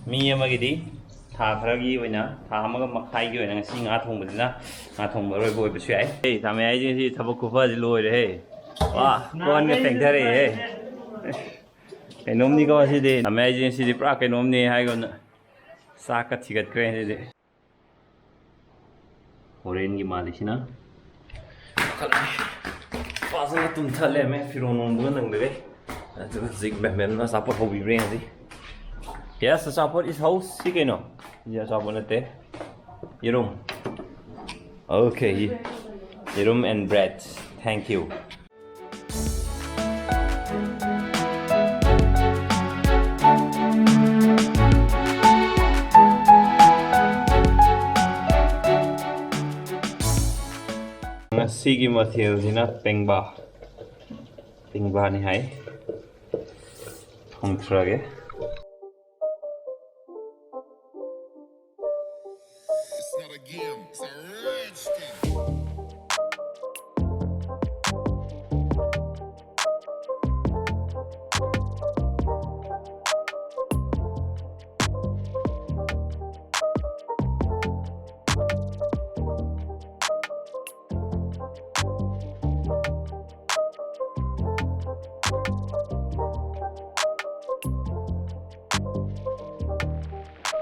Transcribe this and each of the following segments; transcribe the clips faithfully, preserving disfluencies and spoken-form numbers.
ꯃꯤ ꯑꯃꯒꯤꯗꯤ ꯊꯥ ꯈꯔꯒꯤ ꯑꯣꯏꯅ, ꯊꯥ ꯑꯃꯒ ꯃꯈꯥꯏꯒꯤ ꯑꯣꯏꯅ ꯉꯁꯤ ꯉꯥ ꯊꯣꯡꯕꯁꯤꯅ ꯉꯥ ꯊꯣꯡꯕ ꯑꯔꯣꯏꯕ ꯑꯣꯏꯕꯁꯨ ꯌꯥꯏ꯫ ꯑꯩ ꯇꯥꯃꯩ ꯍꯥꯏꯁꯤꯡꯁꯤ ꯊꯕꯛ ꯈꯨꯐꯁꯤ ꯂꯣꯏꯔꯦꯍꯦ꯫ ꯋꯥ, ꯀꯣꯟꯒ ꯐꯦꯡꯊꯔꯛꯑꯦꯍꯦ꯫ ꯀꯩꯅꯣꯝꯅꯤꯀꯣ ꯁꯤꯗꯤ꯫ ꯇꯥꯃꯩ ꯍꯥꯏꯁꯤꯡꯁꯤꯗꯤ ꯄꯨꯔꯥ ꯀꯩꯅꯣꯝꯅꯤ ꯍꯥꯏꯒꯨꯝꯅ ꯆꯥꯛꯀ ꯊꯤꯒꯠꯈ꯭ꯔꯦ ꯁꯤꯗꯤ꯫ ꯍꯣꯔꯦꯟꯒꯤ ꯃꯥꯜꯂꯤꯁꯤꯅ꯫ ꯐꯖꯅ ꯇꯨꯝꯊ ꯂꯩꯔꯝꯃꯦ, ꯐꯤꯔꯣꯟ ꯅꯣꯡꯕꯒ ꯅꯪꯗꯒꯩ꯫ ꯑꯗꯨꯒ ꯍꯧꯖꯤꯛ ꯃꯦꯝ ꯃꯦꯝꯅ ꯑꯆꯥꯄꯣꯠ ꯍꯧꯕꯤꯕ꯭ꯔꯥ ꯌꯦꯡꯁꯤ꯫ Yes, ꯑꯆꯥꯄꯣꯠ is house꯫ ꯁꯤ ꯀꯩꯅꯣ? ꯁꯤ ꯑꯆꯥꯄꯣꯠ ꯅꯠꯇꯦ꯫ ꯌꯦꯔꯨꯝ꯫ Okay, ꯌꯦꯔꯨꯝ and bread. Thank you. ꯉꯁꯤꯒꯤ ꯃꯊꯦꯜꯁꯤꯅ ꯄꯦꯡꯕꯥ꯫ ꯄꯦꯡꯕꯥꯅꯤ ꯍꯥꯏ꯫ ꯊꯣꯡꯊꯔꯒꯦ꯫ It's not a game, it's a rich thing.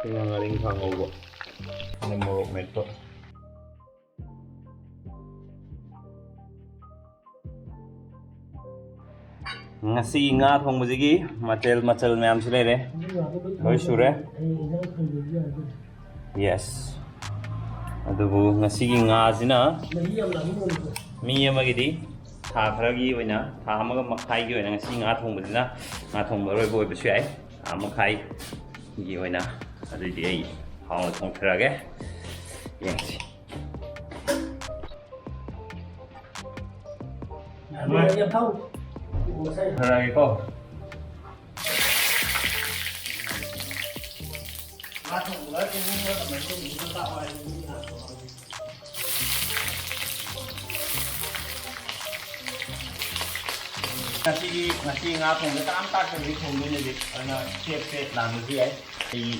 ꯁꯤꯅ ꯉꯥꯔꯤꯡꯈꯥ ꯉꯧꯕ꯫ ꯁꯤꯅ ꯃꯣꯔꯣꯛ ꯃꯦꯠꯄ꯫ ꯉꯁꯤꯒꯤ ꯉꯥ ꯊꯣꯡꯕꯁꯤꯒꯤ ꯃꯊꯦꯜ ꯃꯆꯜ ꯃꯌꯥꯝꯁꯨ ꯂꯩꯔꯦ, ꯂꯣꯏ ꯁꯨꯔꯦ꯫ Yes꯫ ꯑꯗꯨꯕꯨ ꯉꯁꯤꯒꯤ ꯉꯥꯁꯤꯅ ꯃꯤ ꯑꯃꯒꯤꯗꯤ ꯊꯥ ꯈꯔꯒꯤ ꯑꯣꯏꯅ, ꯊꯥ ꯑꯃꯒ ꯃꯈꯥꯏꯒꯤ ꯑꯣꯏꯅ ꯉꯁꯤ ꯉꯥ ꯊꯣꯡꯕꯁꯤꯅ ꯉꯥ ꯊꯣꯡꯕ ꯑꯔꯣꯏꯕ ꯑꯣꯏꯕꯁꯨ ꯌꯥꯏ꯫ ꯊꯥ ꯃꯈꯥꯏꯒꯤ ꯑꯣꯏꯅ꯫ ꯑꯗꯨꯏꯗꯤ ꯑꯩ ꯍꯥꯎꯅ ꯊꯣꯡꯊꯔꯛꯑꯒꯦ꯫ ꯌꯦꯡꯁꯤ꯫ ꯊꯔꯛꯑꯒꯦꯀꯣ꯫ ꯉꯁꯤꯒꯤ, ꯉꯁꯤ ꯉꯥ ꯊꯣꯡꯕ ꯀꯅꯥꯝ ꯇꯥꯛꯇꯕꯤ ꯊꯣꯡꯗꯣꯏꯅꯦ ꯍꯧꯖꯤꯛ꯫ ꯑꯗꯨꯅ ꯁꯦꯞ ꯁꯦꯞ ꯂꯥꯡꯕꯁꯨ ꯌꯥꯏ꯫ ꯑꯩ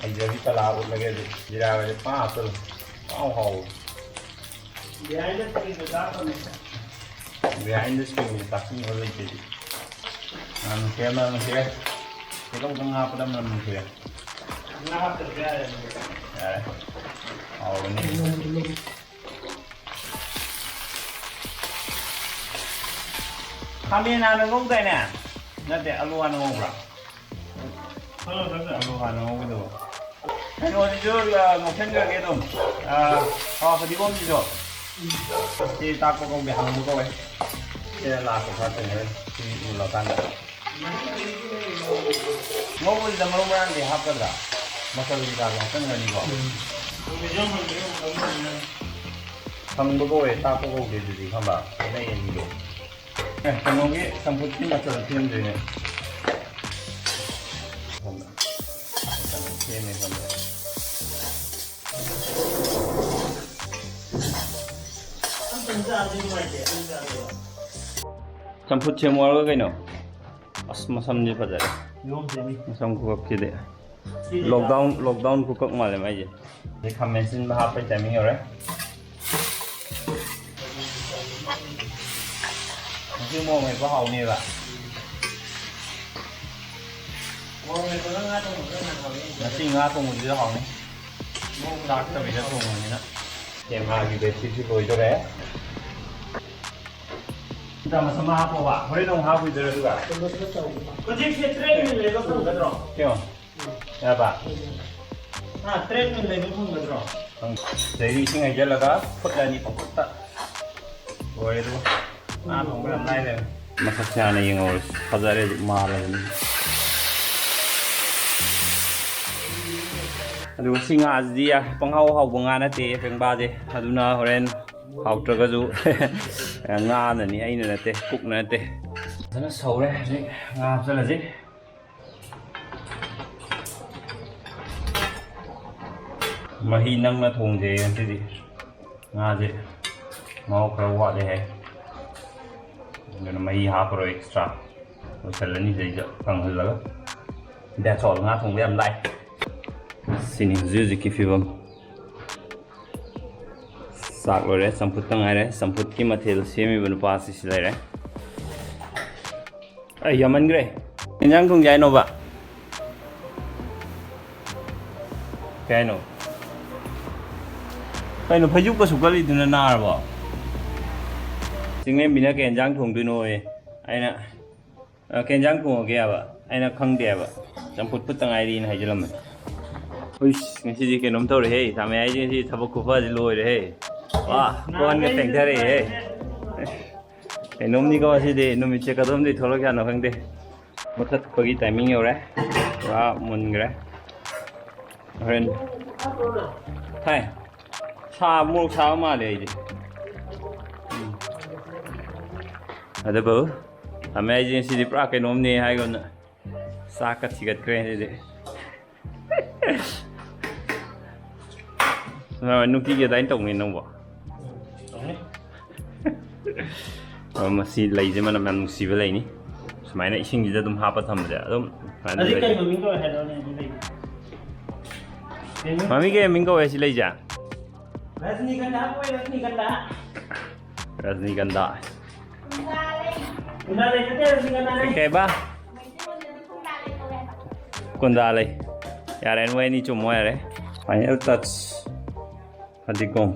ꯍꯩꯖꯕꯤ ꯀꯂꯥ ꯎꯠꯂꯒꯦ ꯍꯧꯖꯤꯛ꯫ ꯖꯤꯔꯥꯒꯁꯦ ꯄꯥ ꯍꯥꯞꯆꯜꯂꯣ꯫ ꯄꯥꯎ ꯍꯥꯎ꯫ Behind the screen the ꯇꯥꯛꯄꯅꯦ꯫ Behind the screen ꯗ ꯇꯥꯛꯄꯤꯅꯕ ꯂꯩꯇꯦ꯫ ꯃꯅꯝ ꯅꯨꯡꯁꯤꯔꯦ, ꯃꯅꯝ ꯅꯨꯡꯁꯤꯔꯦ꯫ ꯈꯤꯇꯪ ꯈꯤꯇꯪ ꯍꯥꯞꯄꯗ ꯃꯅꯝ ꯅꯨꯡꯁꯤꯔꯦ꯫ ꯉꯥ ꯍꯥꯞꯇ꯭ꯔꯁꯨ ꯌꯥꯔꯦ꯫ ꯌꯥꯔꯦ꯫ ꯍꯥꯎꯔꯅꯤ꯫ ꯈꯥꯃꯦꯟ ꯍꯥꯟꯅ ꯉꯧꯗꯥꯏꯅꯦ? ꯅꯠꯇꯦ, ꯑꯂꯨ ꯍꯥꯟꯅ ꯉꯧꯕ꯭ꯔꯥ? ꯑꯂꯨ ꯍꯥꯟꯅ ꯉꯧꯒꯗꯧꯕ꯫ ꯀꯩꯅꯣꯁꯤꯁꯨ, ꯑ, ꯉꯧꯁꯟꯈ꯭ꯔꯒꯦ ꯑꯗꯨꯝ꯫ ꯑ, ꯑ, ꯐꯗꯤꯒꯣꯝꯁꯤꯁꯨ꯫ ꯁꯤ ꯇꯥꯛꯄ ꯀꯧꯗꯦ, ꯍꯪꯕ ꯀꯧꯋꯦ꯫ ꯁꯤꯗ ꯂꯥꯛꯄ ꯈꯔ ꯇꯧꯅꯔꯦ꯫ ꯁꯤ ꯃꯨꯜꯂꯀꯥꯟꯗ꯫ ꯉꯧꯕꯁꯤꯗ ꯃꯔꯨ ꯃꯔꯥꯡꯗꯤ ꯍꯥꯞꯀꯗ꯭ꯔꯥ? ꯃꯆꯜ ꯀꯩꯀꯥꯁꯨ ꯍꯥꯞꯆꯤꯟꯈ꯭ꯔꯅꯤꯀꯣ꯫ ꯍꯪꯕ ꯀꯧꯋꯦ, ꯇꯥꯛꯄ ꯀꯧꯗꯦ ꯑꯗꯨꯗꯤ, ꯈꯪꯕ? ꯈꯦꯠꯅꯩ ꯑꯅꯤꯗꯣ꯫ ꯑꯦ, ꯀꯩꯅꯣꯒꯤ ꯆꯝꯐꯨꯠꯀꯤ ꯃꯆꯜ ꯁꯦꯝꯗꯣꯏꯅꯦ꯫ ꯁꯣꯝꯗ꯫ ꯃꯆꯜ ꯁꯦꯝꯃꯦ ꯁꯣꯝꯗ꯫ ꯆꯝꯐꯨꯠ ꯁꯦꯝꯃꯣ ꯍꯥꯏꯔꯒ ꯀꯩꯅꯣ? ꯑꯁ, ꯃꯁꯝꯗꯤ ꯐꯖꯔꯦ꯫ ꯌꯣꯝꯗꯦꯅꯦ꯫ ꯃꯁꯝ ꯈꯨꯀꯛꯁꯤꯗꯤ꯫ ꯁꯤꯗꯤ lockdown, lockdown ꯈꯨꯀꯛ ꯃꯥꯜꯂꯦ ꯃꯥꯏꯁꯦ꯫ ꯑꯗꯩ ꯈꯥꯃꯦꯟ ꯑꯁꯤꯟꯕ ꯍꯥꯞꯄꯩ timing ꯌꯧꯔꯦ꯫ ꯉꯁꯤ ꯃꯣꯔꯣꯛ ꯃꯦꯠꯄꯒ ꯉꯥ ꯊꯣꯡꯕꯒ ꯀꯅꯥ ꯍꯥꯎꯏ? ꯉꯁꯤ ꯉꯥ ꯊꯣꯡꯕꯁꯤꯁꯨ ꯍꯥꯎꯅꯤ꯫ ꯃꯣꯔꯣꯛ ꯂꯥꯛꯇꯕꯤꯗ ꯊꯣꯡꯕꯅꯤꯅ꯫ ꯀꯦꯃꯦꯔꯥꯒꯤ batteryꯁꯨ ꯂꯣꯏꯗꯣꯔꯦ꯫ ꯁꯤꯗ ꯃꯁꯥꯃꯛ ꯍꯥꯞꯄꯣꯕ꯫ ꯍꯣꯔꯦꯟ ꯑꯃꯨꯛ ꯍꯥꯞꯄꯣꯏꯗꯣꯏꯔꯣ ꯑꯗꯨꯒ? ꯍꯧꯖꯤꯛꯁꯦ ꯇꯔꯦꯠ ꯃꯤꯅꯤꯠ ꯂꯩꯕ ꯐꯪꯒꯗ꯭ꯔꯣ? ꯀꯩꯅꯣ? ꯌꯥꯕ? ꯍꯥ, ꯇꯔꯦꯠ ꯃꯤꯅꯤꯠ ꯂꯩꯕ ꯐꯪꯒꯗ꯭ꯔꯣ? ꯐꯪ-, ꯑꯗꯩꯗꯤ ꯏꯁꯤꯡ ꯍꯩꯖꯤꯜꯂꯒ ꯐꯨꯠꯂꯅꯤ ꯄꯪꯐꯨꯠꯇ꯫ ꯂꯣꯏꯔꯦ ꯑꯗꯨꯒ꯫ ꯉꯥ ꯊꯣꯡꯕ ꯌꯥꯝ ꯂꯥꯏꯔꯦ꯫ ꯃꯁꯛꯁꯦ ꯍꯥꯟꯅ ꯌꯦꯡꯍꯧꯔꯁꯤ꯫ ꯐꯖꯔꯦ ꯍꯧꯖꯤꯛ ꯃꯥꯜꯂꯕꯅꯤ꯫ ꯑꯗꯨꯒ ꯁꯤ ꯉꯥꯁꯤꯗꯤ ꯄꯪꯍꯥꯎ ꯍꯥꯎꯕ ꯉꯥ ꯅꯠꯇꯦ, ꯄꯦꯡꯕꯥꯁꯦ꯫ ꯑꯗꯨꯅ ꯍꯣꯔꯦꯟ ꯍꯥꯎꯇ꯭ꯔꯒꯁꯨ ꯉꯥꯅꯅꯤ, ꯑꯩꯅ ꯅꯠꯇꯦ, ꯀꯨꯛꯅ ꯅꯠꯇꯦ꯫ ꯐꯖꯅ ꯁꯧꯔꯦ꯫ ꯍꯧꯖꯤꯛ ꯉꯥ ꯍꯥꯞꯆꯤꯜꯂꯁꯤ꯫ ꯃꯍꯤ ꯅꯪꯅ ꯊꯣꯡꯁꯦ ꯉꯁꯤꯗꯤ꯫ ꯉꯥꯁꯦ ꯃꯍꯥꯎ ꯈꯔ ꯋꯥꯠꯂꯦ ꯍꯥꯏ꯫ ꯑꯗꯨꯅ ꯃꯍꯤ ꯍꯥꯞꯄꯔꯣꯏ ꯑꯦꯛꯁꯇ꯭ꯔꯥ꯫ ꯂꯣꯏꯁꯤꯜꯂꯅꯤ ꯁꯤꯗꯩꯗ ꯀꯪꯍꯜꯂꯒ꯫ That's all꯫ ꯉꯥ ꯊꯣꯡꯕ ꯌꯥꯝ ꯂꯥꯏ꯫ ꯁꯤꯅꯤ ꯍꯧꯖꯤꯛ ꯍꯧꯖꯤꯛꯀꯤ ꯐꯤꯕꯝ꯫ ꯆꯥꯛ ꯂꯣꯏꯔꯦ, ꯆꯝꯐꯨꯠꯇ ꯉꯥꯏꯔꯦ꯫ ꯆꯝꯐꯨꯠꯀꯤ ꯃꯊꯦꯜ ꯁꯦꯝꯃꯤꯕ ꯅꯨꯄꯥꯁꯤ ꯁꯤ ꯂꯩꯔꯦ꯫ ꯑꯩ ꯌꯥꯝꯃꯟꯈ꯭ꯔꯦ꯫ ꯏꯟꯖꯥꯡ ꯊꯣꯡꯒꯦ ꯍꯥꯏꯅꯣꯕ? ꯀꯩ ꯍꯥꯏꯅꯣ? ꯀꯩꯅꯣ ꯐꯩꯖꯨꯞꯀ ꯁꯨꯞꯀꯠꯂꯤꯗꯨꯅ ꯅꯥꯔꯕꯣ? ꯆꯤꯡꯂꯦꯝꯕꯤꯅ ꯀꯩ ꯏꯟꯖꯥꯡ ꯊꯣꯡꯗꯣꯏꯅꯣꯌꯦ꯫ ꯑꯩꯅ, "ꯑ, ꯀꯩ ꯏꯟꯖꯥꯡ ꯊꯣꯡꯉꯒꯦ?" ꯍꯥꯏꯕ꯫ ꯑꯩꯅ, "ꯈꯪꯗꯦ" ꯍꯥꯏꯕ꯫ "ꯆꯝꯐꯨꯠ ꯐꯨꯠꯇ ꯉꯥꯏꯔꯤꯅ" ꯍꯥꯏꯖꯤꯜꯂꯝꯕꯅꯤ꯫ ꯎꯏꯁ, ꯉꯁꯤꯗꯤ ꯀꯩꯅꯣꯝ ꯇꯧꯔꯦꯍꯦ꯫ ꯊꯥꯃꯩ ꯍꯥꯏꯁꯦ ꯉꯁꯤ ꯊꯕꯛ ꯈꯨꯐꯁꯦ ꯂꯣꯏꯔꯦꯍꯦ꯫ ꯋꯥ, ꯀꯣꯟꯒ ꯇꯦꯡꯊꯔꯛꯑꯦꯍꯦ꯫ ꯀꯩꯅꯣꯝꯅꯤꯀꯣ ꯉꯁꯤꯗꯤ꯫ ꯅꯨꯃꯤꯠꯁꯦ ꯀꯗꯣꯝꯗꯩ ꯊꯣꯛꯂꯛ ꯌꯥꯅꯣ ꯈꯪꯗꯦ꯫ ꯃꯨꯊꯠꯄꯒꯤ ꯇꯥꯏꯃꯤꯡ ꯌꯧꯔꯦ꯫ ꯄꯨꯔꯥ ꯃꯨꯟꯈ꯭ꯔꯦ꯫ ꯍꯣꯔꯦꯟ ꯊꯥꯏ꯫ ꯁꯥ-, ꯃꯣꯔꯣꯛ ꯁꯥꯕ ꯃꯥꯜꯂꯦ ꯑꯩꯗꯤ꯫ ꯎꯝ꯫ ꯑꯗꯨꯕꯨ ꯊꯥꯃꯩ ꯍꯥꯏꯁꯦ ꯉꯁꯤꯗꯤ ꯄꯨꯔꯥ ꯀꯩꯅꯣꯝꯅꯤ ꯍꯥꯏꯒꯨꯝꯅ ꯆꯥꯛꯀ ꯊꯤꯒꯠꯈ꯭ꯔꯦ ꯉꯁꯤꯗꯤ꯫ ꯅꯪ ꯅꯨꯡꯇꯤꯒꯤ ꯑꯗꯨꯃꯥꯏꯅ ꯇꯧꯅꯤ ꯅꯪꯕꯣ? ꯇꯧꯅꯤ꯫ ꯑ, ꯃꯁꯤ ꯂꯩꯁꯦ ꯃꯅꯝ ꯌꯥꯝ ꯅꯨꯡꯁꯤꯕ ꯂꯩꯅꯤ꯫ ꯁꯨꯃꯥꯏꯅ ꯏꯁꯤꯡꯁꯤꯗ ꯑꯗꯨꯝ ꯍꯥꯞꯄ ꯊꯝꯕꯁꯦ ꯑꯗꯨꯝ ꯁꯨꯃꯥꯏꯅ ꯑꯗꯨ ꯂꯩ꯫ ꯀꯩ ꯃꯃꯤꯡ ꯀꯧꯋꯦ ꯍꯥꯏꯔꯛꯑꯣꯅꯦ ꯑꯗꯨ ꯂꯩꯗꯣ? ꯀꯩ ꯃꯃꯤꯡ? ꯃꯃꯤꯡ ꯀꯩ ꯃꯃꯤꯡ ꯀꯧꯋꯦ ꯁꯤ ꯂꯩꯁꯦ? ꯔꯖꯅꯤꯒꯟꯙꯥ ꯀꯧꯋꯦ, ꯔꯖꯅꯤꯒꯟꯙꯥ꯫ ꯔꯖꯅꯤꯒꯟꯙꯥ꯫ ꯀꯨꯟꯗꯥ ꯂꯩ ꯅꯠꯇꯦ, ꯔꯖꯅꯤꯒꯟꯙꯥꯅꯦ꯫ ꯀꯩꯕ? ꯀꯨꯟꯗꯥ ꯂꯩ꯫ ꯌꯥꯔꯦ, ꯅꯣꯏ ꯑꯅꯤ ꯆꯨꯝꯃꯣ ꯌꯥꯔꯦ꯫ Final touch꯫ ꯐꯗꯤꯒꯣꯝ꯫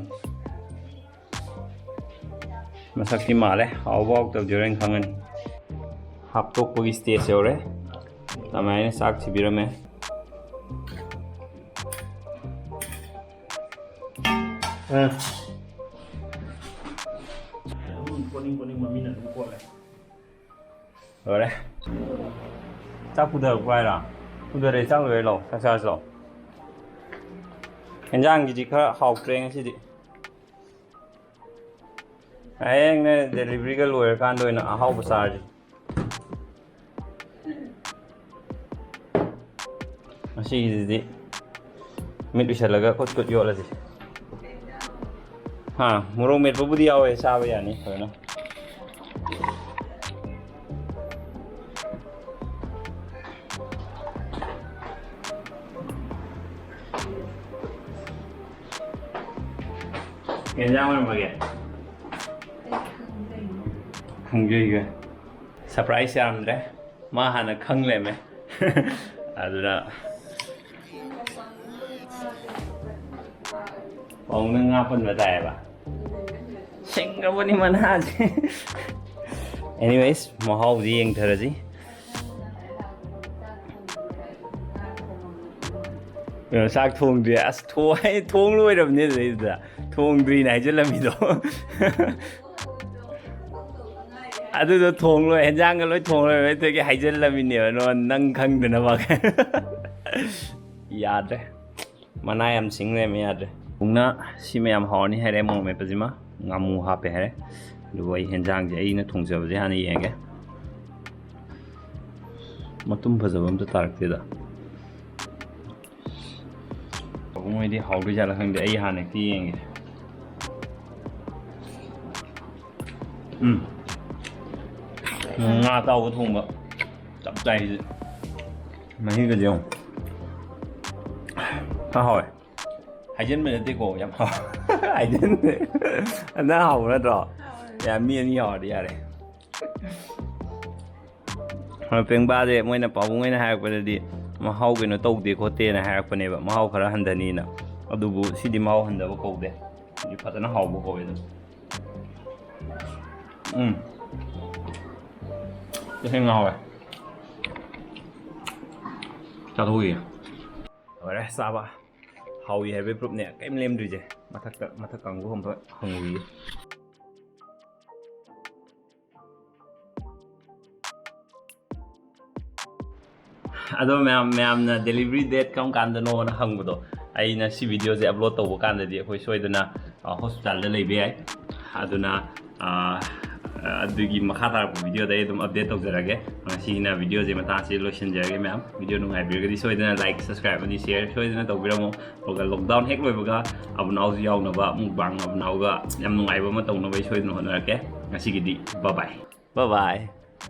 ꯃꯁꯛꯇꯤ ꯃꯥꯜꯂꯦ꯫ ꯍꯥꯎꯕ ꯍꯥꯎꯇꯕꯗꯤ ꯍꯣꯔꯦꯟ ꯈꯪꯉꯅꯤ꯫ ꯍꯥꯞꯇꯣꯛꯄꯒꯤ stage ꯌꯧꯔꯦ꯫ ꯑꯗꯨꯃꯥꯏꯅ ꯆꯥꯛ ꯊꯤꯕꯤꯔꯝꯃꯦ꯫ ꯑ꯫ ꯑꯗꯨꯝ ꯀꯣꯠꯅꯤꯡ ꯀꯣꯠꯅꯤꯡꯕ ꯃꯤꯅ ꯑꯗꯨꯝ ꯀꯣꯠꯂꯦ꯫ ꯂꯣꯏꯔꯦ꯫ ꯆꯥꯛ ꯄꯨꯊꯔꯛꯄ꯭ꯔꯣ ꯍꯥꯏꯔꯣ? ꯄꯨꯊꯔꯛꯑꯦ, ꯆꯥꯛ ꯂꯣꯏꯔꯦ, ꯂꯥꯛꯑꯣ, ꯆꯥꯛ ꯆꯥꯔꯁꯤ ꯂꯥꯛꯑꯣ꯫ ꯍꯦꯟꯖꯥꯡꯒꯤꯗꯤ ꯈꯔ ꯍꯥꯎꯇ꯭ꯔꯦ ꯉꯁꯤꯗꯤ꯫ ꯍꯌꯦꯡꯅꯦ deliveryꯒ ꯂꯣꯏꯔꯀꯥꯟꯗ ꯑꯣꯏꯅ ꯑꯍꯥꯎꯕ ꯆꯥꯔꯁꯤ꯫ ꯉꯁꯤꯒꯤꯁꯤꯗꯤ ꯃꯤꯠ ꯎꯏꯁꯜꯂꯒ ꯈꯨꯠ ꯈꯨꯠ ꯌꯣꯠꯂꯁꯤ꯫ ꯍꯥ, ꯃꯣꯔꯣꯛ ꯃꯦꯠꯄꯕꯨꯗꯤ ꯌꯥꯎꯋꯦ, ꯆꯥꯕ ꯌꯥꯅꯤ ꯐꯖꯅ꯫ ꯌꯦꯟꯖꯥꯡ ꯑꯣꯏꯔꯝꯃꯒꯦ? ꯈꯪꯖꯩꯒ꯫ ꯁꯔꯄ꯭ꯔꯥꯏꯁ ꯌꯥꯔꯝꯗ꯭ꯔꯦ꯫ ꯃꯥ ꯍꯥꯟꯅ ꯈꯪ ꯂꯩꯔꯝꯃꯦ꯫ ꯑꯗꯨꯅ ꯄꯥꯎꯅ ꯉꯥ ꯄꯟꯕ ꯇꯥꯏꯌꯦꯕ꯫ ꯁꯤꯡꯈ꯭ꯔꯕꯅꯤ ꯃꯅꯥꯁꯦ꯫ Anyways, ꯃꯍꯥꯎꯁꯤ ꯌꯦꯡꯊꯔꯁꯤ꯫ ꯀꯩꯅꯣ, ꯆꯥꯛ ꯊꯣꯡꯗ꯭ꯔꯤ꯫ ꯑꯁ, ꯊꯣꯡ-, ꯊꯣꯡ ꯂꯣꯏꯔꯕꯅꯦ ꯑꯗꯨꯗꯩꯗꯨꯗ꯫ ꯊꯣꯡꯗ꯭ꯔꯤꯅ ꯍꯥꯏꯖꯤꯜꯂꯝꯃꯤꯗꯣ꯫ ꯑꯗꯨꯗꯣ ꯊꯣꯡ ꯂꯣꯏ, ꯍꯦꯟꯖꯥꯡꯒ ꯂꯣꯏ ꯊꯣꯡ ꯂꯣꯏꯔꯕ ꯑꯗꯨꯒꯤ ꯍꯥꯏꯖꯤꯜꯂꯝꯃꯤꯅꯦꯕ, ꯅꯉꯣꯟ-, ꯅꯪ ꯈꯪꯗꯅꯕ꯫ ꯌꯥꯗ꯭ꯔꯦ꯫ ꯃꯅꯥ ꯌꯥꯝ ꯁꯤꯡ ꯂꯩꯔꯝꯃꯦ, ꯌꯥꯗ꯭ꯔꯦ꯫ ꯄꯥꯕꯨꯡꯅ ꯁꯤ ꯃꯌꯥꯝ ꯍꯥꯎꯔꯅꯤ ꯍꯥꯏꯔꯦ, ꯃꯣꯔꯣꯛ ꯃꯦꯠꯄꯁꯤꯃ꯫ ꯉꯥꯃꯨ ꯍꯥꯞꯄꯦ ꯍꯥꯏꯔꯦ꯫ ꯑꯗꯨꯕꯨ ꯑꯩ ꯍꯦꯟꯖꯥꯡꯁꯦ ꯑꯩꯅ ꯊꯣꯡꯖꯕꯁꯦ ꯍꯥꯟꯅ ꯌꯦꯡꯒꯦ꯫ ꯃꯇꯨꯝ ꯐꯖꯕ ꯑꯝꯇ ꯇꯥꯔꯛꯇꯦꯗ꯫ ꯄꯥꯕꯨꯡ ꯍꯣꯏꯗꯤ ꯍꯥꯎꯗꯣꯏꯖꯥꯠꯂ ꯈꯪꯗꯦ, ꯑꯩ ꯍꯥꯟꯅ ꯍꯦꯛꯇ ꯌꯦꯡꯒꯦ꯫ ꯎꯝ꯫ ꯉꯥ ꯑꯇꯥꯎꯕ ꯊꯣꯡꯕ ꯆꯞ ꯆꯥꯏ ꯁꯤꯗꯤ꯫ ꯃꯍꯤꯒꯁꯦ ꯌꯦꯡꯉꯨ꯫ ꯐ ꯍꯥꯎꯋꯦ꯫ ꯍꯥꯏꯖꯤꯟꯕ ꯅꯠꯇꯦꯀꯣ, ꯌꯥꯝ ꯍꯥꯎꯋꯦ꯫ ꯍꯥꯏꯖꯤꯟꯕ꯫ ꯅꯪ ꯍꯥꯎꯕ ꯅꯠꯇ꯭ꯔꯣ? ꯍꯥꯎꯋꯦ꯫ ꯌꯥ, ꯃꯤ ꯑꯅꯤ ꯍꯥꯎꯔꯗꯤ ꯌꯥꯔꯦ꯫ ꯍꯣꯏ, ꯄꯦꯡꯕꯥꯁꯦ ꯃꯣꯏꯅ, ꯄꯥꯕꯨꯡ ꯍꯣꯏꯅ ꯍꯥꯏꯔꯛꯄꯗꯗꯤ ꯃꯍꯥꯎ ꯀꯩꯅꯣ ꯇꯧꯗꯦ ꯈꯣꯠꯇꯦꯅ ꯍꯥꯏꯔꯛꯄꯅꯦꯕ, ꯃꯍꯥꯎ ꯈꯔ ꯍꯟꯊꯅꯤꯅ꯫ ꯑꯗꯨꯕꯨ ꯁꯤꯗꯤ ꯃꯍꯥꯎ ꯍꯟꯊꯕ ꯀꯧꯗꯦ, ꯁꯤꯗꯤ ꯐꯖꯅ ꯍꯥꯎꯕ ꯀꯧꯋꯦ ꯑꯗꯨꯝ꯫ ꯎꯝ꯫ ꯇꯁꯦꯡꯅ ꯍꯥꯎꯋꯦ꯫ ꯆꯥꯊꯣꯛꯈꯤꯒꯦ꯫ ꯂꯣꯏꯔꯦ ꯆꯥꯕ꯫ ꯍꯥꯎꯏ ꯍꯥꯏꯕꯒꯤ ꯄ꯭ꯔꯨꯞꯅꯦ ꯀꯔꯤꯝ ꯂꯦꯝꯗ꯭ꯔꯤꯁꯦ꯫ ꯃꯊꯛꯇ, ꯃꯊꯛ ꯀꯥꯡꯕꯨ ꯑꯝꯇ ꯍꯪꯉꯨꯈꯤꯒꯦ꯫ ꯑꯗꯣ ꯃꯌꯥꯝ, ꯃꯌꯥꯝꯅ delivery date ꯀꯔꯝ ꯀꯥꯟꯗꯅꯣꯅ ꯍꯪꯕꯗꯣ, ꯑꯩꯅ ꯁꯤ video ꯁꯦ upload ꯇꯧꯕ ꯀꯥꯟꯗꯗꯤ ꯑꯩꯈꯣꯏ ꯁꯣꯏꯗꯅ, ꯑ, hospital ꯗ ꯂꯩꯕ ꯌꯥꯏ꯫ ꯑꯗꯨꯅ, ꯑ, ꯑꯗꯨꯒꯤ ꯃꯈꯥ ꯇꯥꯔꯛꯄ video ꯗ ꯑꯩ ꯑꯗꯨꯝ update ꯇꯧꯖꯔꯛꯑꯒꯦ꯫ ꯉꯁꯤꯒꯤꯅ video ꯁꯦ ꯃꯇꯥꯡꯁꯤ ꯂꯣꯏꯁꯤꯟꯖꯔꯒꯦ ꯃꯌꯥꯝ꯫ Video ꯅꯨꯡꯉꯥꯏꯕꯤꯔꯒꯗꯤ ꯁꯣꯏꯗꯅ like, subscribe ꯑꯃꯗꯤ share ꯁꯣꯏꯗꯅ ꯇꯧꯕꯤꯔꯝꯃꯣ꯫ ꯑꯗꯨꯒ lockdown ꯍꯦꯛ ꯂꯣꯏꯕꯒ ꯑꯕꯨꯅꯥꯎꯁꯨ ꯌꯥꯎꯅꯕ mukbang ꯑꯕꯨꯅꯥꯎꯒ ꯌꯥꯝ ꯅꯨꯡꯉꯥꯏꯕ ꯑꯃ ꯇꯧꯅꯕ ꯑꯩ ꯁꯣꯏꯗꯅ ꯍꯣꯠꯅꯔꯛꯀꯦ꯫ ꯉꯁꯤꯒꯤꯗꯤ bye bye꯫ Bye bye꯫